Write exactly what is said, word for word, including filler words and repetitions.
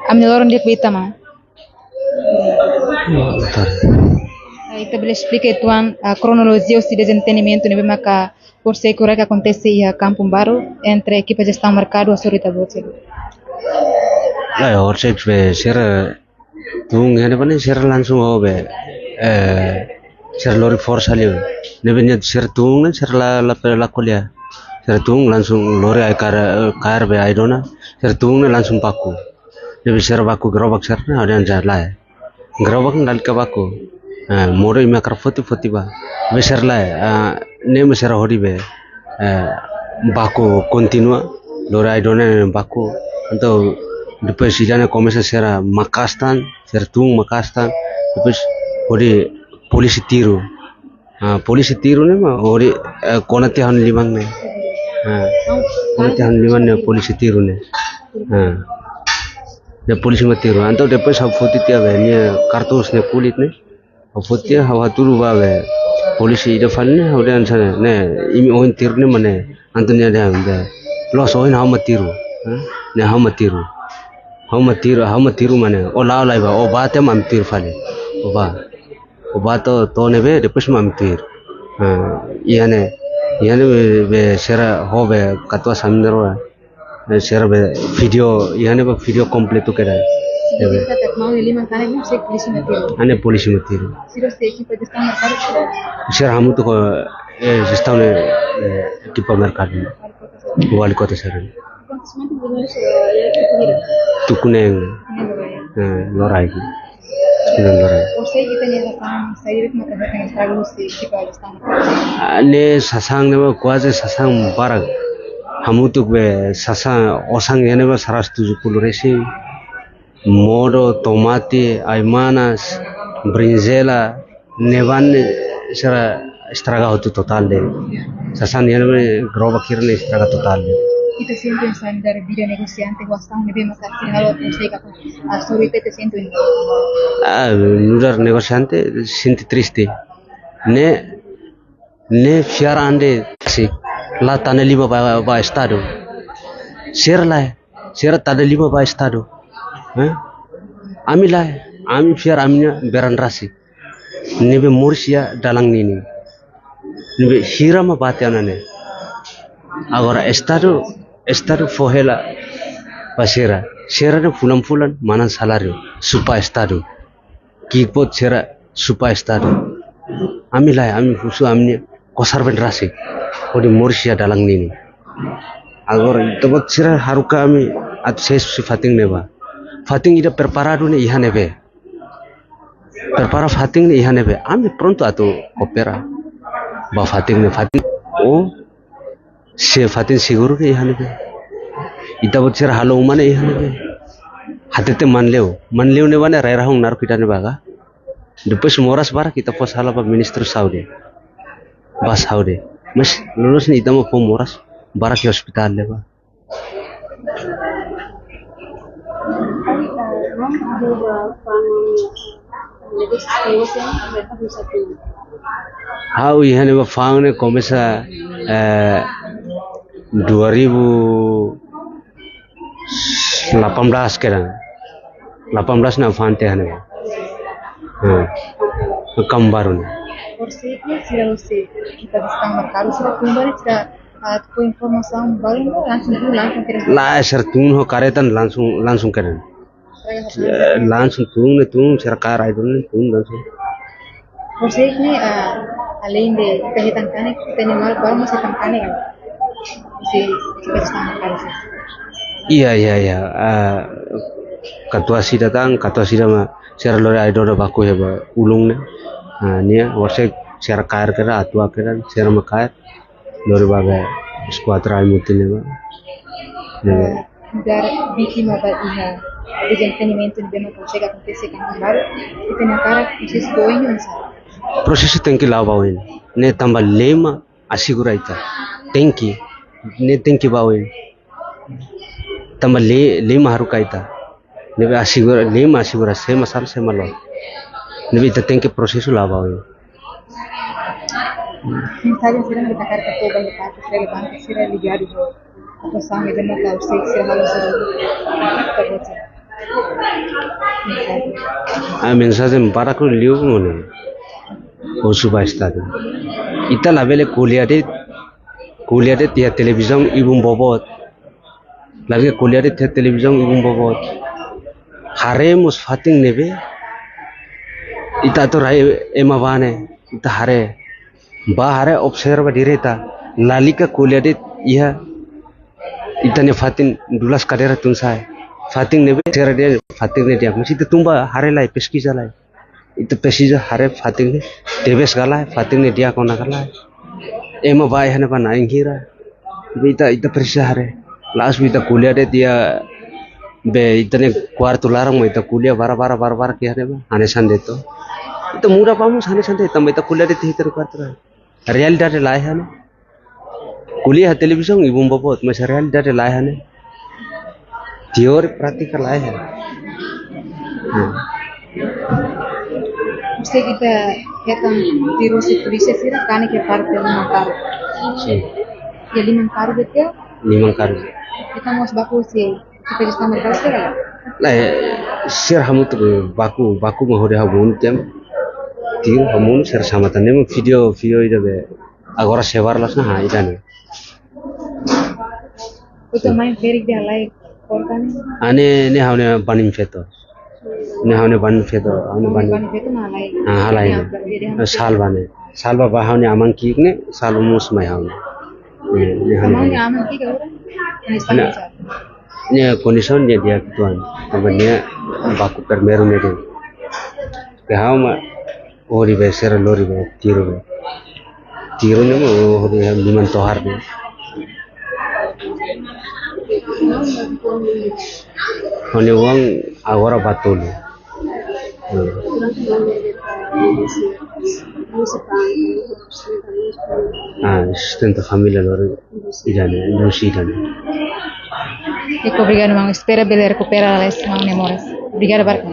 Ami-nia loron di'ak ba ita, maun. Boa tarde. Ah, ita bele esplika uitoan, ah, kronolojia husi dezentendimentu ne'ebé maka Forseik Rek akontese iha Kampung Baru entre ekipa jestaun merkadu hasoru ita-boot sira? Ah, ya, Forseik be sira tun iha ne'ebá ne'e sira langsung ho be, eh, sira lori forsa liu. Ne'ebé nia sira tun ne'e sira la, la pe la ko'alia. Sira tun langsung lori ai-kaer, eh, kaer be ai-dona. Sira tun ne'e langsung baku. Ne'ebé sira baku gerobak sira ne'e ha'u dehan sira lae. Gerobak ne'e lalika baku. Eh, modo imi hakarak foti, foti bá. Be sira lae, eh, ne'e mak sira hodi be, eh, baku kontinua, lori ai-dona ne'e baku. Entaun depois ida-ne'e komesa sira maka'as tan, sira tun maka'as tan. Depois hodi polísia tiru. Ah, polísia tiru ne'e mak hodi, eh, kona tiha ha'u-nia liman ne'e. Ah, kona tiha ha'u-nia liman ne'e polísia tiru ne'e. Ah. Ne'e polísia mak tiru. Entaun depois ha'u foti tiha be nia kartús ne'e kulit ne'e. Ha'u foti tiha ha'u hatudu ba be polísia ida fali ne'e ha'u dehan sá ne'e, ne'e imi ohin tiru ne'e mak ne'e. Entaun nia dehan be loos ohin ha'u mak tiru. Ah, ne'e ha'u mak tiru. Ha'u mak tiru, ha'u mak tiru mak ne'e. Ó la'o lai bá, ó bá tiha mak ami tiru fali. Ó bá. Ó bá to'o, to'o ne'ebé, depois mak ami tuir. Ah, iha ne'e, iha ne'e be, be sira ho be katuas ami-nia rua. Eh, sira be vídeo, iha ne'e be vídeo kompletu kedas. Ne'ebé. Sira tak mau lima kali, não sei, polísia mak tiru. Ne'e polísia mak tiru. Sira husi ekipa jestaun merkadu sira? Sira hamutuk ho, eh, jestaun ne'e, eh, ekipa merkadu. Wali kota sira. Wali kota sira. Tuku neen. Tuku neen loraik. Tuku neen loraik. Forseik ita-nia hafaun, saida mak ita hetan estragu husi ekipa jestaun? Ah, ne'e sasán ne'e mak kuaze sasán barak. Hamutuk be sasán osan iha ne'e mak seratus tujuh puluh resin. Modo, tomate, ai-manas, brinjela, ne'ebá ne'e sira estraga hotu totál de'it. Sasán iha ne'ebá gerobak sira ne'e estraga totál de'it. Ita sente oinsá nu'udar vida negosiante, situasaun ne'ebé maka sira halo Forseik hasoru ita, ita sente oinsá? Ah, nu'udar negosiante sente triste. Ne'e, ne'e fiar an de'it, se la tane lima ba, ba estadu. Sira lae, sira tane lima ba estadu. Eh? Ami lae, ami fiar ami-nia beran rasik. Ne'ebé moris iha dalan ninin. Ne'ebé hira mak bá tiha ona ne'e. Agora estadu, estadu fó hela ba sira. Sira ne'e fulan-fulan manán saláriu, supa estadu. Ki'ik boot sira supa estadu. Ami lae, ami husu ami-nia kosar ben rasik. Hodi moris iha dalan ninin. Agora, ita-boot sira haruka ami atu sees husi fatin ne'ebá. Fatin ida preparadu ne'e iha ne'ebé. Prepara fatin ne'e iha ne'ebé. Ami prontu atu koopera. Ba fatin ne'e fatin. Oh, se fatin seguru ne'e iha ne'ebé. Ita-boot sira halo uma ne'e iha ne'ebé. Hatete Manleu. Manleu ne'ebá ne'e rai-rahun naruk ida-ne'ebá ka. Depois moras barak ita fó sala ba Ministru Saúde. Ba Saúde. Mas loloos ne'e ita mak fó moras barak iha ospitál ne'ebá. Ha'u iha ne'ebá faun ne'e komesa, eh, dua ribu delapan belas kedan. Delapan belas ne'e faun tiha ne'e. Hmm. Kampung Baru ne'e. Forseik ne'e sira husi ekipa jestaun merkadu sira tun ba ne'e sira, ah, tuku informasaun balu ne'e langsung tun langsung kedan. Lae, sira tun ho kareta langsung, langsung kedan. Sira langsung tun ne'e tun, sira kaer ai-dona ne'e tun langsung. Forseik ne'e, ah, além de ita hetan kanek, ita-nia maluk balu mós hetan kanek. Husi ekipa jestaun merkadu sira. Iya, iya, iya. Ah, katuas ida tan, katuas ida mak sira lori ai-dona baku iha ba ulun ne'e. Ah, nia, Forseik sira kaer kedan, atu kedan, sira mak kaer. Lori ba be eskuadra ai-mutin ne'ebá. Ne'ebé. Eh, nu'udar vítima ba iha dezentendimentu ne'ebé mak konsege akontese iha Kampung Baru, ita-nia hakarak prosesu ba oin oinsá? Prosesu tenke la'o ba oin. Ne'e tanba lei mak asegura ita. Tenke. Ne'e tenke ba oin. Tanba lei, lei mak haruka ita. Ne'ebé asegura, lei mak asegura, sé mak sala, sé mak loos. Ne'ebé ita tenke prosesu la'o ba oin. Mensajen sira mak ita hakarak fó ba parte sira relevante sira ligadu ho atuasaun ne'ebé mak Forseik sira halo sira. Ita-boot sira. mensajen barak liu mone. Osu ba estadu. Ita labele ko'alia de'it, ko'alia de'it iha televizaun ibun boboot. Labele ko'alia de'it iha televizaun ibun boboot. Haree mós fatin ne'ebé ita atu rai ema bá ne'e, ita haree. Bá haree observa direta, lalika ko'alia de'it iha ita-nia fatin dulas kadeira tun sa'e. Fatin ne'ebé sira dehan fatin ne'e di'ak. Mas ita tun bá haree lai, peskiza lai. Ita presiza haree fatin ne'e tebes ka lae, fatin ne'e di'ak ona ka lae. Ema bá iha ne'ebá na'in hira. Ita, ita presiza haree. La'ós ita ko'alia de'it iha be ita-nia kuartu laran mak ita ko'alia barak-barak, barak-barak iha ne'ebá. Hanesan de'it. Ita muda ba mós hanesan de'it, tanba ita ko'alia de'it iha ita-nia kuartu laran. Realidade laiha ne'e. Ko'alia iha televizaun ibun boboot, mas realidade laiha ne'e. Teori, prátika laiha. Hmm. Mesti ita hetan tiru husi polísia sira, kanek iha parte liman karuk. Sin. Iha liman karuk de'it? Liman karuk. Ita mós baku husi, husi Polísia Militar sira? Lae, sira hamutuk baku, baku mak hodi ha'u monu tiha. Tiru ha'u monu sira sama tan. Ne'e mak vídeo, vídeo ida be agora sebar loos ona, ha, ida-ne'e. Ita mai ferik dia lai korban. Ah, ne'e, ne'e ha'u-nia banin feto. Ne'e ha'u-nia banin feto, ha'u-nia banin. Banin feto mak halai. Ah, halai ne'e. Salva ne'e. Salva ba ha'u-nia aman ki'ik ne'e, salva mós mai ha'u ne'e. Ne'e, ne'e ha'u-nia banin. Aman ki'ik agora? Ne'e, ne'e kondisaun nia di'ak uitoan. Tanba nia baku primeiru ne'e de'it. Ke ha'u mak hodi be sira lori be tiru be. Tiru ne'e mak hodi liman tohar be. Ha'u-nia oan agora ba tolu. Hmm. Ah, sustenta família lori ida-ne'e, lori ida-ne'e. Oke, obrigadu, maun. Espera bele rekupera lalais maun nia moras. Obrigadu barak.